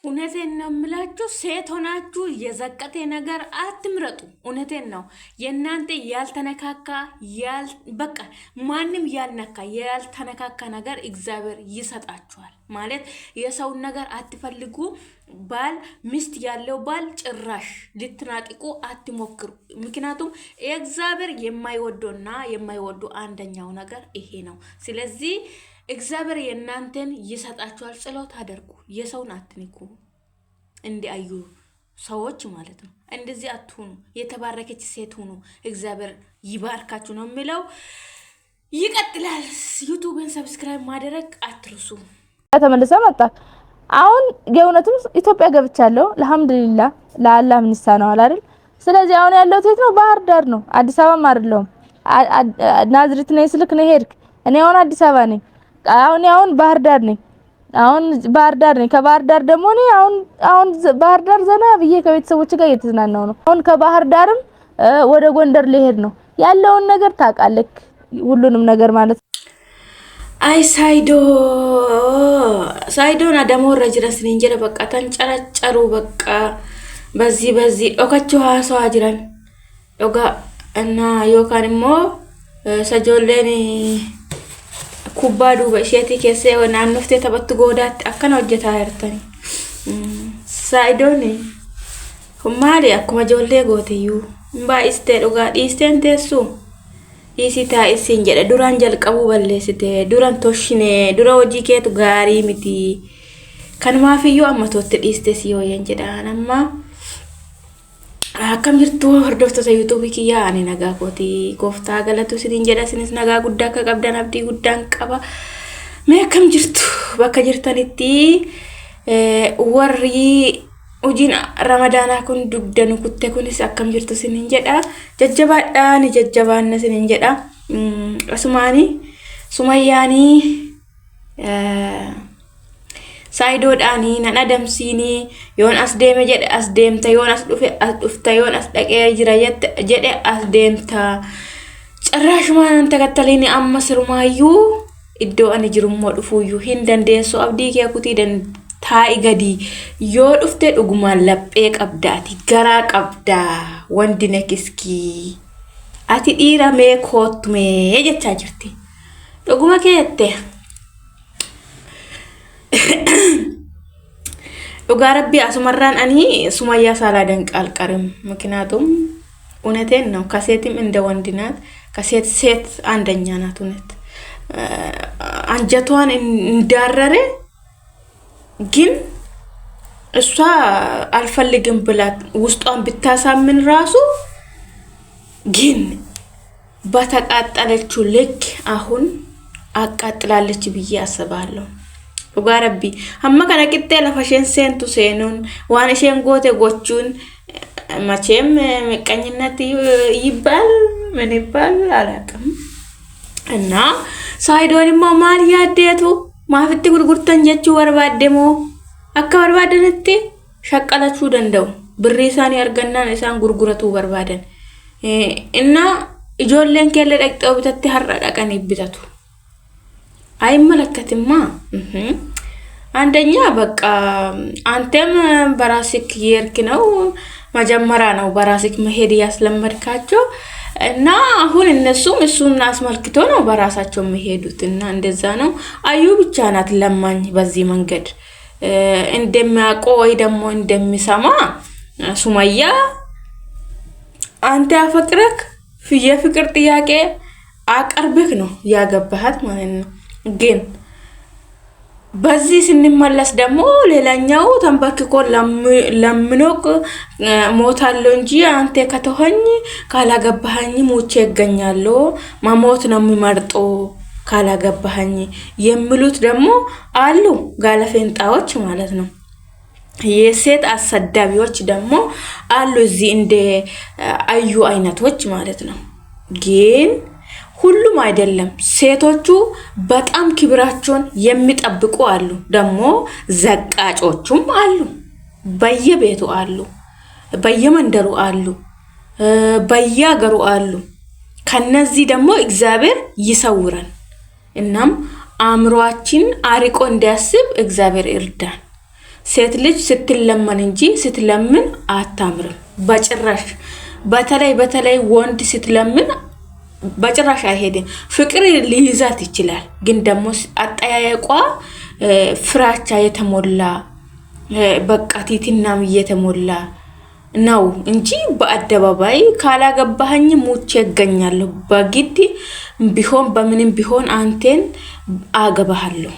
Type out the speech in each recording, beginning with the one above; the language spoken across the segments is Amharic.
እውነቴን ነው የምላችሁ፣ ሴት ሆናችሁ የዘቀጤ ነገር አትምረጡ። እውነቴን ነው። የእናንተ ያልተነካካ፣ በቃ ማንም ያልነካ ያልተነካካ ነገር እግዚአብሔር ይሰጣችኋል። ማለት የሰውን ነገር አትፈልጉ። ባል ሚስት ያለው ባል ጭራሽ ልትናጥቁ አትሞክሩ። ምክንያቱም እግዚአብሔር የማይወደውና የማይወዱ አንደኛው ነገር ይሄ ነው። ስለዚህ እግዚአብሔር የእናንተን ይሰጣችኋል። ጸሎት አድርጉ። የሰውን አትንኩ። እንዲአዩ ሰዎች ማለት ነው። እንደዚህ አትሁኑ። የተባረከች ሴት ሁኑ። እግዚአብሔር ይባርካችሁ ነው የሚለው። ይቀጥላል። YouTube ን subscribe ማድረግ አትርሱ። ተመልሰ መጣ። አሁን የእውነትም ኢትዮጵያ ገብቻለሁ። አልሐምዱሊላህ ለአላህ ምን ይሳነዋል አይደል? ስለዚህ አሁን ያለሁት የት ነው? ባህር ዳር ነው። አዲስ አበባም አይደለሁም። ናዝሪት ነኝ ስልክ ነው ሄድክ። እኔ አሁን አዲስ አበባ ነኝ። አሁን ባህር ዳር ነኝ። አሁን ባህር ዳር ነኝ። ከባህር ዳር ደግሞ እኔ አሁን ባህር ዳር ዘና ብዬ ከቤተሰቦች ጋር እየተዝናናሁ ነው። አሁን ከባህር ዳርም ወደ ጎንደር ልሄድ ነው። ያለውን ነገር ታውቃለህ፣ ሁሉንም ነገር ማለት ነው። አይ ሳይዶ ሳይዶን አደሞረ ጅረን ስኒን ጀረ በቃ ተንጨረጨሩ በቃ በዚህ በዚህ ዶከቹ ሀሰዋ ጅረን ዶጋ እና ዮካን immoo sajoolleen kubbaa duuba isheetii keessee naannoftee taphattu goodaatti akkana hojjetaa jirtani. Saayidoon maali akkuma ijoollee gootiyyuu hin baay'istee dhugaa dhiisteen teessu dhiisii taa'isiin jedhe duraan jalqabuu balleessite duran toshinee dura hojii keetu gaarii miti kanumaafiyyuu amma tootti dhiiste si hooyyan jedhaan amma. Akkam jirtu hordoftoota YouTube kiyyaa? Ani nagaa kooti, gooftaa galatu isiniin jedha. Isinis nagaa guddaa akka qabdan abdii guddaan qaba. Mee akkam jirtu bakka jirtanitti? Warri hojiin ramadaanaa kun dugda nu kutte kunis akkam jirtu isiniin jedha. Jajjabaadhaa, ni jajjabaanna isiniin jedha. Asumaanii Sumayyaanii Saayidoodhaanii nan adamsiinii, yoon as deeme jedhe as deemta, yoon as dhufe as dhufta, yoon as dhaqee jira jedhe as deemta. Carraashumaa nan takattaliini amma sirumaayyuu iddoo ani jirummoo dhufuuyyuu hin dandeessu, abdii kee kutii taa'i gadi, yoo dhufte dhugumaan laphee qabdaati, garaa qabdaa, wandi nekiskii ati dhiira mee koottu mee jechaa jirti. Dhuguma kee jette. Dhugaa rabbii asumarraan ani ሱማያ ሳላደንቅ አልቀርም። ምክንያቱም እውነቴን ነው። ከሴትም እንደ ወንድ ናት። ከሴት ሴት አንደኛ ናት። እውነት አንጀቷን እንዳረረ ግን እሷ አልፈልግም ብላት ውስጧን ብታሳምን ራሱ ግን በተቃጠለችው ልክ አሁን አቃጥላለች ብዬ አስባለሁ። Dhugaa rabbii hamma kana qixxee lafa isheen seentu seenuun waan isheen goote gochuun መቼም ምቀኝነት ይባል ምን ይባል አላውቅም። እና saayidoon immoo maal yaaddeetu maafitti gurgurtan jechuu barbaadde moo akka barbaadanitti shaqqalachuu danda'u. Birrii isaanii argannaan isaan gurguratuu barbaadan. እና ijoolleen keellee dhaqxee bitatte har'a dhaqanii bitatu. አይመለከትማ። አንደኛ በቃ አንተም በራስክ የርክ ነው፣ መጀመሪያ ነው በራስክ መሄድ ያስለመድካቸው እና አሁን እነሱም እሱን አስመልክቶ ነው በራሳቸው የሚሄዱት እና እንደዛ ነው። አዩ ብቻ ናት ለማኝ በዚህ መንገድ እንደሚያውቀው ወይ ደግሞ እንደሚሰማ ሱመያ አንተ አፈቅረክ የፍቅር ጥያቄ አቀርብክ ነው ያገባሃት ማለት ነው። ግን በዚህ ስንመለስ ደግሞ ሌላኛው ተንበርክኮ ለምኖ ሞታለሁ እንጂ አንተ ከተሆኝ ካላገባኸኝ ሞቼ እገኛለሁ፣ መሞት ነው የሚመርጦ ካላገባኸኝ የሚሉት ደግሞ አሉ፣ ጋለፌንጣዎች ማለት ነው። የሴት አሰዳቢዎች ደግሞ አሉ እዚህ እንደ አዩ አይነቶች ማለት ነው። ግን ሁሉም አይደለም። ሴቶቹ በጣም ክብራቸውን የሚጠብቁ አሉ፣ ደግሞ ዘቃጮቹም አሉ፣ በየቤቱ አሉ፣ በየመንደሩ አሉ፣ በየሀገሩ አሉ። ከነዚህ ደግሞ እግዚአብሔር ይሰውረን። እናም አእምሯችን አርቆ እንዲያስብ እግዚአብሔር ይርዳን። ሴት ልጅ ስትለመን እንጂ ስትለምን አታምርም በጭራሽ። በተለይ በተለይ ወንድ ስትለምን በጭራሽ አይሄድም። ፍቅር ሊይዛት ይችላል፣ ግን ደግሞ አጠያየቋ ፍራቻ የተሞላ በቃ ቲትናም እየተሞላ ነው እንጂ በአደባባይ ካላገባኸኝ ሙቼ እገኛለሁ፣ በግድ ቢሆን በምንም ቢሆን አንቴን አገባሃለሁ።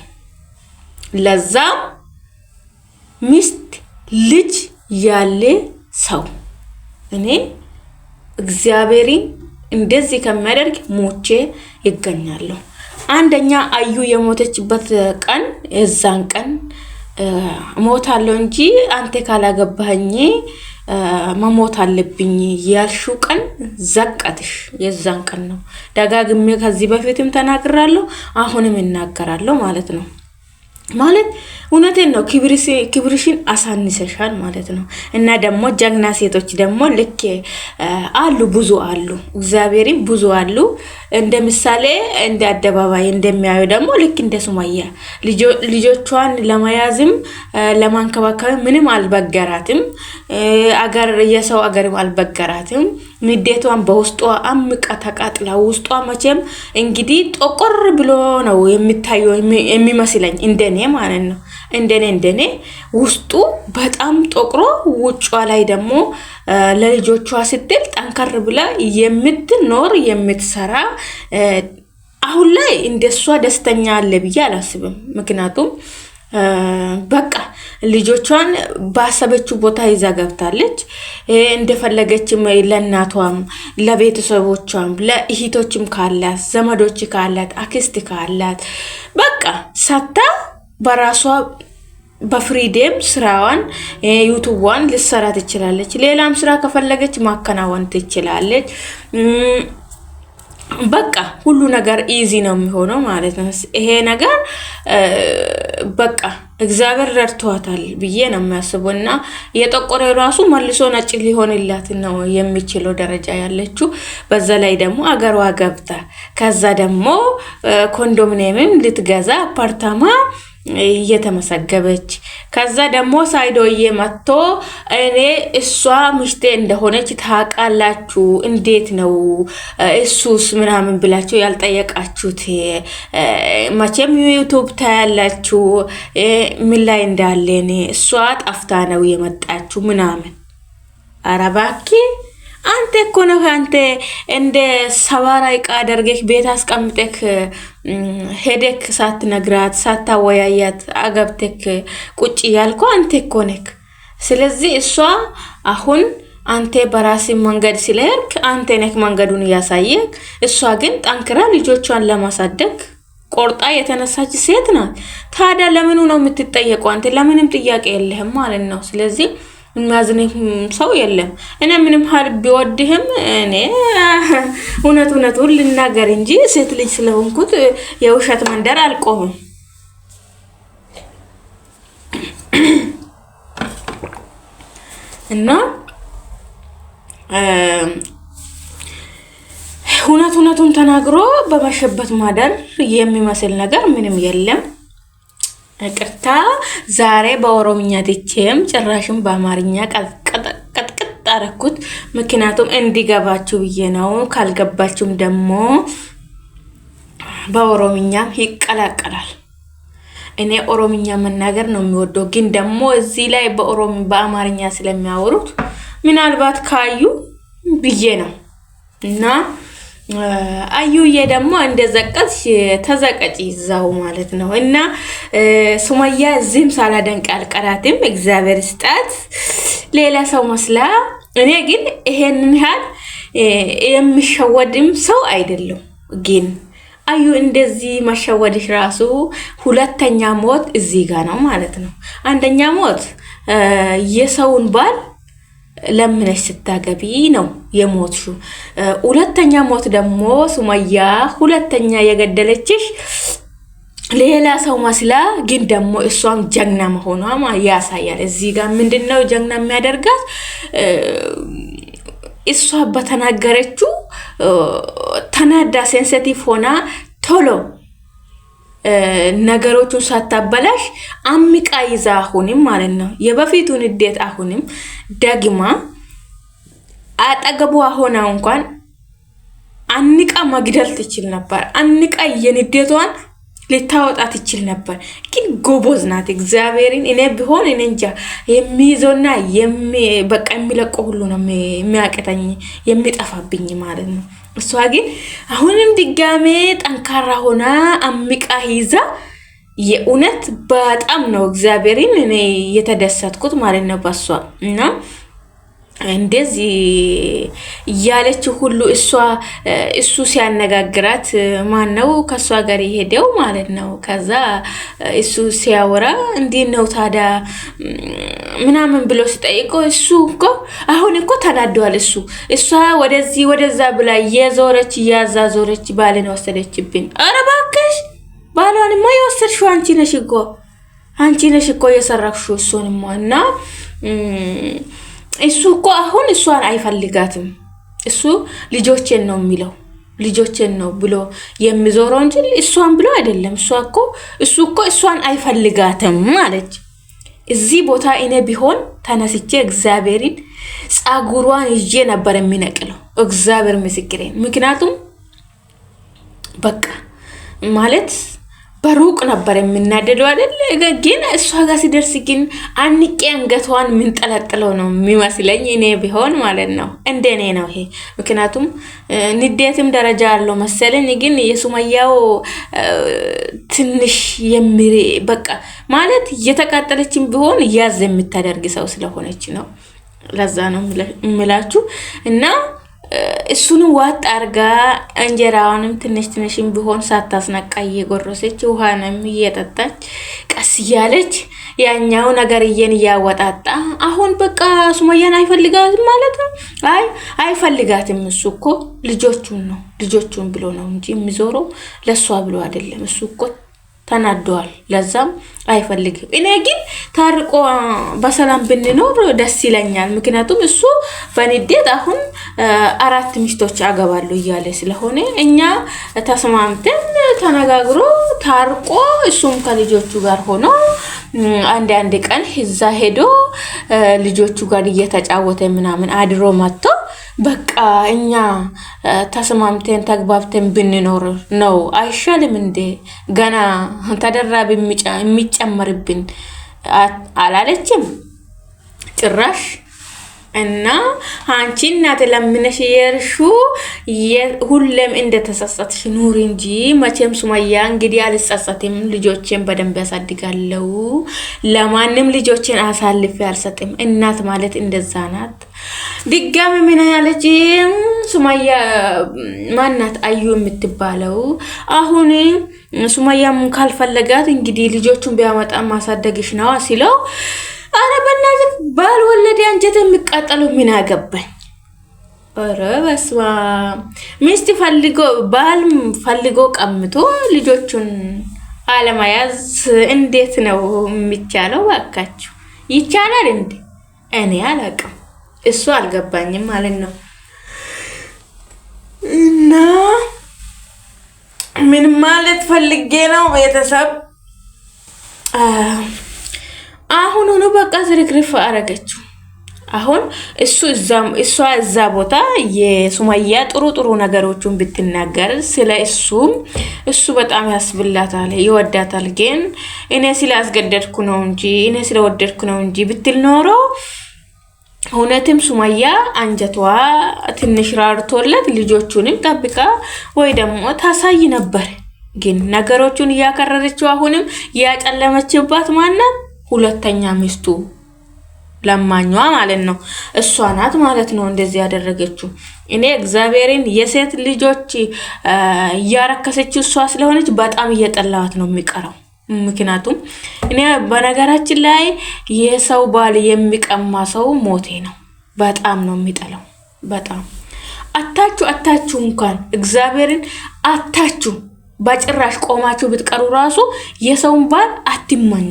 ለዛም ሚስት ልጅ ያለ ሰው እኔ እግዚአብሔርን እንደዚህ ከሚያደርግ ሞቼ ይገኛለሁ። አንደኛ አዩ የሞተችበት ቀን የዛን ቀን ሞታለሁ እንጂ አንተ ካላገባኸኝ መሞት አለብኝ ያልሽው ቀን ዘቀትሽ፣ የዛን ቀን ነው። ደጋግሜ ከዚህ በፊትም ተናግራለሁ፣ አሁንም እናገራለሁ ማለት ነው። ማለት እውነቴን ነው። ክብርሽን አሳንሰሻል ማለት ነው። እና ደግሞ ጀግና ሴቶች ደግሞ ልክ አሉ፣ ብዙ አሉ፣ እግዚአብሔርም ብዙ አሉ። እንደ ምሳሌ እንደ አደባባይ እንደሚያዩ ደግሞ ልክ እንደ ሱመያ ልጆቿን ለመያዝም ለማንከባከብ ምንም አልበገራትም። አገር የሰው አገርም አልበገራትም። ንዴቷን በውስጧ አምቃ ተቃጥላ ውስጧ መቼም እንግዲህ ጠቆር ብሎ ነው የሚታየው የሚመስለኝ እንደኔ ማለት ነው። እንደኔ እንደኔ ውስጡ በጣም ጠቁሮ ውጯ ላይ ደግሞ ለልጆቿ ስትል ጠንከር ብላ የምትኖር የምትሰራ አሁን ላይ እንደሷ ደስተኛ አለ ብዬ አላስብም። ምክንያቱም በቃ ልጆቿን ባሰበችው ቦታ ይዛ ገብታለች። እንደፈለገችም ለእናቷም፣ ለቤተሰቦቿም፣ ለእህቶችም ካላት ዘመዶች ካላት አክስት ካላት በቃ ሰታ በራሷ በ freedom ስራዋን ዩቱቧን ልሰራ ትችላለች። ሌላም ስራ ከፈለገች ማከናወን ትችላለች። በቃ ሁሉ ነገር easy ነው የሚሆነው ማለት ነው። ይሄ ነገር በቃ እግዚአብሔር ረድቷታል ብዬ ነው የሚያስበው። እና የጠቆረ ራሱ መልሶ ነጭ ሊሆንላት ነው የሚችለው ደረጃ ያለችው። በዛ ላይ ደግሞ አገሯ ገብታ ከዛ ደግሞ ኮንዶሚኒየምም ልትገዛ አፓርታማ እየተመሰገበች ከዛ ደግሞ ሳይዶዬ መጥቶ እኔ እሷ ምሽቴ እንደሆነች ታውቃላችሁ፣ እንዴት ነው እሱስ ምናምን ብላችሁ ያልጠየቃችሁት? መቼም ዩቱብ ታያላችሁ ምን ላይ እንዳለን እሷ ጠፍታ ነው የመጣችሁ ምናምን። ኧረ እባክህ አንተ እኮ ነው አንተ እንደ ሰባራ እቃ አደርገህ ቤት አስቀምጠክ ሄደክ ሳትነግራት ሳታወያያት አገብተክ ቁጭ ያልኮ አንተ እኮ ነክ። ስለዚህ እሷ አሁን አንተ በራሲ መንገድ ስለሄድክ አንተ ነክ መንገዱን እያሳየክ፣ እሷ ግን ጠንክራ ልጆቿን ለማሳደግ ቆርጣ የተነሳች ሴት ናት። ታዲያ ለምኑ ነው የምትጠየቀው? አንተ ለምንም ጥያቄ የለህም ማለት ነው። ስለዚህ የሚያዝንህ ሰው የለም። እኔ ምንም ሀል ቢወድህም እኔ እውነት እውነቱን ልናገር እንጂ ሴት ልጅ ስለሆንኩት የውሸት መንደር አልቆምም። እና እውነት እውነቱን ተናግሮ በመሸበት ማደር የሚመስል ነገር ምንም የለም። ይቅርታ ዛሬ በኦሮምኛ ትቼም ጭራሽም በአማርኛ ቀጥቅጥ አረኩት። ምክንያቱም እንዲገባችሁ ብዬ ነው። ካልገባችሁም ደግሞ በኦሮምኛም ይቀላቀላል። እኔ ኦሮምኛ መናገር ነው የሚወደው፣ ግን ደግሞ እዚህ ላይ በአማርኛ ስለሚያወሩት ምናልባት ካዩ ብዬ ነው እና አዩዬ ደግሞ እንደ ዘቀጥሽ ተዘቀጭ ይዛው ማለት ነው። እና ሱመያ እዚህም ሳላደንቅ አልቀራትም። እግዚአብሔር ስጣት። ሌላ ሰው መስላ፣ እኔ ግን ይሄንን ያህል የሚሸወድም ሰው አይደለም። ግን አዩ እንደዚህ መሸወድሽ ራሱ ሁለተኛ ሞት እዚህ ጋ ነው ማለት ነው። አንደኛ ሞት የሰውን ባል ለምነሽ ስታገቢ ነው የሞትሹ። ሁለተኛ ሞት ደግሞ ሱመያ ሁለተኛ የገደለችሽ ሌላ ሰው መስላ፣ ግን ደግሞ እሷም ጀግና መሆኗ ያሳያል። እዚህ ጋር ምንድን ነው ጀግና የሚያደርጋት? እሷ በተናገረችው ተናዳ sensitive ሆና ቶሎ ነገሮቹን ሳታበላሽ አምቃ ይዛ አሁንም ማለት ነው የበፊቱን ንዴት አሁንም ደግማ አጠገቧ ሆና እንኳን አንቃ መግደል ትችል ነበር። አንቃ የንዴቷን ልታወጣ ትችል ነበር። ግን ጎበዝ ናት። እግዚአብሔርን እኔ ቢሆን እኔ እንጃ የሚይዘውና በቃ የሚለቀው ሁሉ ነው የሚያቅተኝ የሚጠፋብኝ ማለት ነው። እሷ ግን አሁንም ድጋሜ ጠንካራ ሆና አምቃ ይዛ የእውነት በጣም ነው እግዚአብሔርን እኔ የተደሰትኩት ማለት ነው በሷ እና እንደዚህ እያለች ሁሉ እሷ እሱ ሲያነጋግራት ማን ነው ከእሷ ጋር የሄደው ማለት ነው። ከዛ እሱ ሲያወራ እንዲህ ነው ታዲያ ምናምን ብሎ ሲጠይቀው እሱ እኮ አሁን እኮ ተናደዋል። እሱ እሷ ወደዚህ ወደዛ ብላ እየዞረች እያዛዞረች ባልን ወሰደችብን። ኧረ እባክሽ ባሏንማ የወሰድሽው አንቺ ነሽ እኮ አንቺ ነሽ እኮ የሰረቅሽው እሱንማ እና እሱ እኮ አሁን እሷን አይፈልጋትም። እሱ ልጆቼን ነው የሚለው ልጆቼን ነው ብሎ የሚዞረው እንጂ እሷን ብሎ አይደለም። እሷ እኮ እሱ እኮ እሷን አይፈልጋትም አለች። እዚህ ቦታ እኔ ቢሆን ተነስቼ እግዚአብሔርን ጸጉሯን ይዤ ነበር የሚነቅለው። እግዚአብሔር ምስክሬን። ምክንያቱም በቃ ማለት በሩቅ ነበር የምናደደው አይደል? ግን እሷ ጋር ሲደርስ ግን አንቄ አንገቷን የምንጠለጥለው ነው የሚመስለኝ እኔ ቢሆን ማለት ነው። እንደ እኔ ነው ይሄ። ምክንያቱም ንዴትም ደረጃ አለው መሰለኝ። ግን የሱመያው ትንሽ የሚሪ በቃ ማለት እየተቃጠለችን ቢሆን ያዝ የምታደርግ ሰው ስለሆነች ነው። ለዛ ነው የምላችሁ እና እሱንም ዋጥ አርጋ እንጀራዋንም ትንሽ ትንሽም ቢሆን ሳታስነቃ እየጎረሰች ውሃንም እየጠጣች ቀስ እያለች ያኛው ነገርዬን እያወጣጣ አሁን በቃ ሱመያን አይፈልጋትም ማለት ነው። አይ አይፈልጋትም። እሱ እኮ ልጆቹን ነው ልጆቹን ብሎ ነው እንጂ የሚዞረው ለእሷ ብሎ አይደለም። እሱ እኮ ተናደዋል። ለዛም አይፈልግም። እኔ ግን ታርቆ በሰላም ብንኖር ደስ ይለኛል። ምክንያቱም እሱ በንዴት አሁን አራት ሚስቶች አገባሉ እያለ ስለሆነ እኛ ተስማምተን ተነጋግሮ ታርቆ እሱም ከልጆቹ ጋር ሆኖ አንድ አንድ ቀን እዛ ሄዶ ልጆቹ ጋር እየተጫወተ ምናምን አድሮ መጥቶ በቃ እኛ ተስማምተን ተግባብተን ብንኖር ነው አይሻልም እንዴ? ገና ተደራቢ የሚጨመርብን አላለችም ጭራሽ። እና አንቺ እናት ለምነሽ የርሹ ሁሌም እንደተጸጸትሽ ኑሪ እንጂ መቼም ሱመያ እንግዲህ አልጸጸትም፣ ልጆቼን በደንብ ያሳድጋለሁ፣ ለማንም ልጆቼን አሳልፌ አልሰጥም። እናት ማለት እንደዛ ናት። ድጋሚ ምን ያለች ሱመያ ማናት አዩ የምትባለው አሁን ሱመያም ካልፈለጋት እንግዲህ ልጆቹን ቢያመጣ ማሳደግሽ ነዋ ሲለው አረ በእናትህ ባልወለደ አንጀት የሚቃጠለው ምን አገባኝ? ኧረ በስመ አብ። ሚስት ፈልጎ ባል ፈልጎ ቀምቶ ልጆቹን አለመያዝ እንዴት ነው የሚቻለው? ባካችሁ ይቻላል እንዴ? እኔ አላቅም፣ እሱ አልገባኝም ማለት ነው። እና ምን ማለት ፈልጌ ነው ቤተሰብ አሁኑኑ በቃ ዝርግርፍ አረገችው። አሁን እሱ እሷ እዛ ቦታ የሱመያ ጥሩ ጥሩ ነገሮችን ብትናገር ስለ እሱም እሱ በጣም ያስብላታል፣ ይወዳታል። ግን እኔ ስላስገደድኩ ነው እንጂ እኔ ስለወደድኩ ነው እንጂ ብትል ኖሮ እውነትም ሱመያ አንጀቷ ትንሽ ራርቶለት ልጆቹንም ጠብቃ ወይ ደግሞ ታሳይ ነበር። ግን ነገሮቹን እያከረረችው አሁንም ያጨለመችባት ማናት? ሁለተኛ ሚስቱ ለማኟ ማለት ነው። እሷ ናት ማለት ነው እንደዚህ ያደረገችው። እኔ እግዚአብሔርን የሴት ልጆች እያረከሰችው እሷ ስለሆነች በጣም እየጠላዋት ነው የሚቀረው። ምክንያቱም እኔ በነገራችን ላይ የሰው ባል የሚቀማ ሰው ሞቴ ነው። በጣም ነው የሚጠላው። በጣም አታችሁ አታችሁ እንኳን እግዚአብሔርን አታችሁ በጭራሽ ቆማችሁ ብትቀሩ ራሱ የሰውን ባል አትመኙ።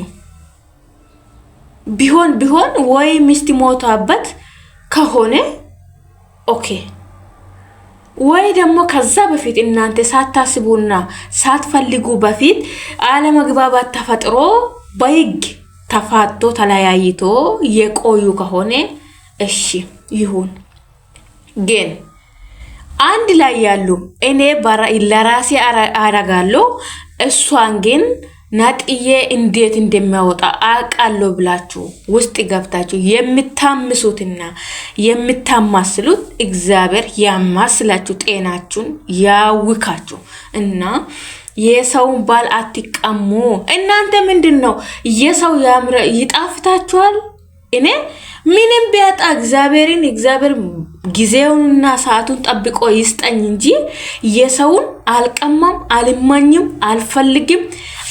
ቢሆን ቢሆን ወይ ሚስት ሞታበት ከሆነ okay፣ ወይ ደግሞ ከዛ በፊት እናንተ ሳታስቡና ሳትፈልጉ በፊት አለመግባባት ተፈጥሮ በህግ ተፋቶ ተለያይቶ የቆዩ ከሆነ እሺ ይሁን። ግን አንድ ላይ ያሉ እኔ ለራሴ አረጋለሁ እሷን ግን ነጥዬ እንዴት እንደሚያወጣ አውቃለሁ ብላችሁ ውስጥ ገብታችሁ የምታምሱትና የምታማስሉት እግዚአብሔር ያማስላችሁ፣ ጤናችሁን ያውካችሁ እና የሰውን ባል አትቀሙ። እናንተ ምንድን ነው የሰው ያምረ ይጣፍታችኋል። እኔ ምንም ቢያጣ እግዚአብሔርን እግዚአብሔር ጊዜውንና ሰዓቱን ጠብቆ ይስጠኝ እንጂ የሰውን አልቀማም፣ አልማኝም፣ አልፈልግም።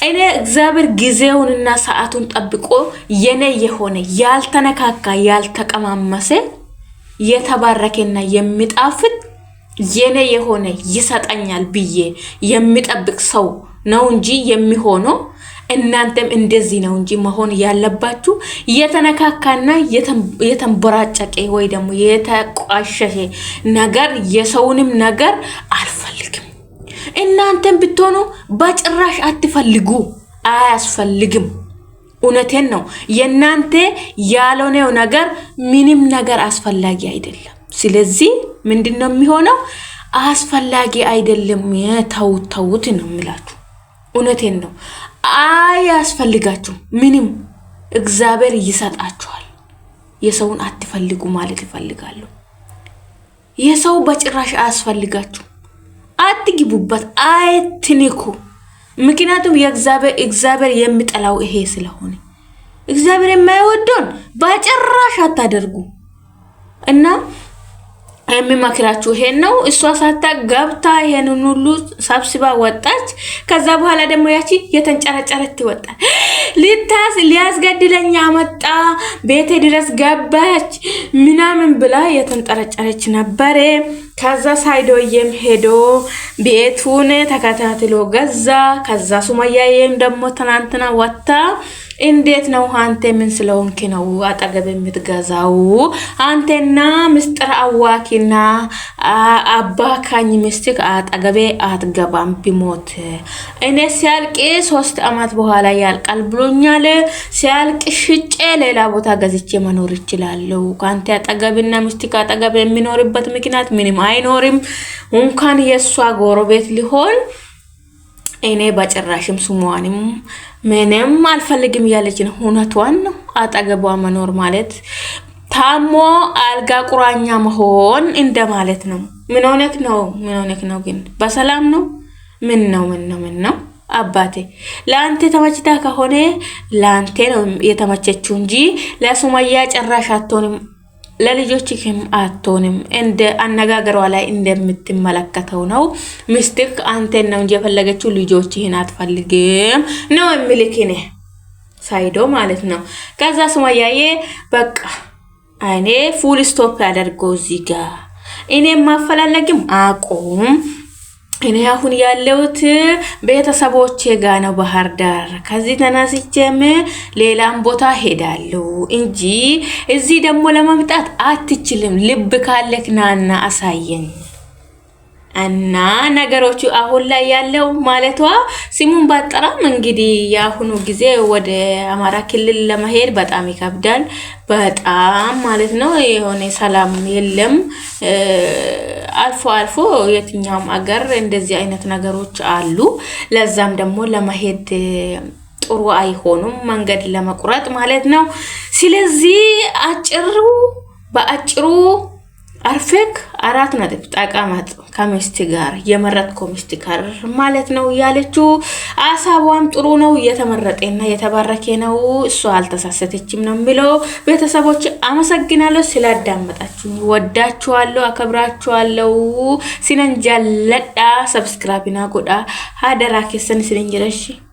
እኔ እግዚአብሔር ጊዜውንና ሰዓቱን ጠብቆ የኔ የሆነ ያልተነካካ ያልተቀማመሰ የተባረከና የሚጣፍጥ የኔ የሆነ ይሰጠኛል ብዬ የሚጠብቅ ሰው ነው እንጂ የሚሆነው እናንተም እንደዚህ ነው እንጂ መሆን ያለባችሁ። የተነካካና የተንቦራጨቀ ወይ ደግሞ የተቋሸሸ ነገር የሰውንም ነገር አልፈልግም። እናንተም ብትሆኑ በጭራሽ አትፈልጉ፣ አያስፈልግም። እውነቴን ነው። የእናንተ ያልሆነው ነገር ምንም ነገር አስፈላጊ አይደለም። ስለዚህ ምንድን ነው የሚሆነው? አስፈላጊ አይደለም። ተውት ተውት ነው የሚላችሁ። እውነቴን ነው። አያስፈልጋችሁም ምንም። እግዚአብሔር ይሰጣችኋል። የሰውን አትፈልጉ ማለት ይፈልጋሉ። የሰው በጭራሽ አያስፈልጋችሁ። አትግቡበት፣ አትንኩ። ምክንያቱም የእግዚአብሔር የሚጠላው ይሄ ስለሆነ እግዚአብሔር የማይወደውን በጭራሽ አታደርጉ እና የሚመክራችሁ ይሄን ነው። እሷ ሳታ ገብታ ይሄንን ሁሉ ሰብስባ ወጣች። ከዛ በኋላ ደግሞ ያቺ የተንጨረጨረት ይወጣል። ሊታስ ሊያስገድለኝ አመጣ ቤቴ ድረስ ገባች ምናምን ብላ የተንጨረጨረች ነበረ። ከዛ ሳይዶዬም ሄዶ ቤቱን ተከታትሎ ገዛ። ከዛ ሱመያዬም ደግሞ ትናንትና ወጣ እንዴት ነው አንተ ምን ስለሆንክ ነው አጠገብ የምትገዛው? አንተና ምስጢር አዋኪና አባካኝ ሚስትክ አጠገቤ አትገባም። ቢሞት እኔ ሲያልቅ 3 አመት በኋላ ያልቃል ብሎኛል። ሲያልቅ ሽጬ ሌላ ቦታ ገዝቼ መኖር ይችላለሁ። ከአንተ አጠገብና ሚስትክ አጠገብ የሚኖርበት ምክንያት ምንም አይኖርም። እንኳን የእሷ ጎረቤት ሊሆን እኔ በጭራሽም ስሟንም ምንም አልፈልግም እያለች ነው። እውነቷን ነው። አጠገቧ መኖር ማለት ታሞ አልጋ ቁራኛ መሆን እንደማለት ነው። ምን ሆነክ ነው? ምን ሆነክ ነው? ግን በሰላም ነው? ምን ነው? ምን ነው? ምን ነው? አባቴ ለአንተ ተመችታ ከሆነ ለአንተ ነው የተመቸችው እንጂ ለሱመያ ጭራሽ አትሆንም። ለልጆችህም አትሆንም። እንደ አነጋገሯ ላይ እንደምትመለከተው ነው። ሚስትህ አንተን ነው እንጂ የፈለገችው ልጆችህን አትፈልግም ነው የሚልክ እኔ ሳይዶ ማለት ነው። ከዛ ሱመያዬ በቃ እኔ full stop ያደርገው እዚህ ጋ እኔ ማፈላለግም አቁም እኔ አሁን ያለሁት ቤተሰቦቼ ጋ ነው፣ ባህር ዳር። ከዚህ ተነስቼም ሌላም ቦታ ሄዳለሁ እንጂ እዚህ ደግሞ ለመምጣት አትችልም። ልብ ካለክ ናና አሳየኝ። እና ነገሮቹ አሁን ላይ ያለው ማለቷ ስሙን ባጠራም እንግዲህ የአሁኑ ጊዜ ወደ አማራ ክልል ለመሄድ በጣም ይከብዳል። በጣም ማለት ነው። የሆነ ሰላም የለም። አልፎ አልፎ የትኛውም አገር እንደዚህ አይነት ነገሮች አሉ። ለዛም ደግሞ ለመሄድ ጥሩ አይሆኑም፣ መንገድ ለመቁረጥ ማለት ነው። ስለዚህ አጭሩ በአጭሩ አርፌክ 4 ነጥብ ጠቀመጥ ከሚስት ጋር የመረጥከው ሚስት ጋር ማለት ነው ያለችው። አሳቧም ጥሩ ነው፣ የተመረጠና የተባረከ ነው። እሷ አልተሳሰተችም ነው የሚለው። ቤተሰቦች አመሰግናለሁ ስላዳመጣችሁ፣ ወዳችኋለሁ፣ አከብራችኋለሁ። Sinan jaalladha subscribe naa godhaa ሀደራ keessan isinin jedha.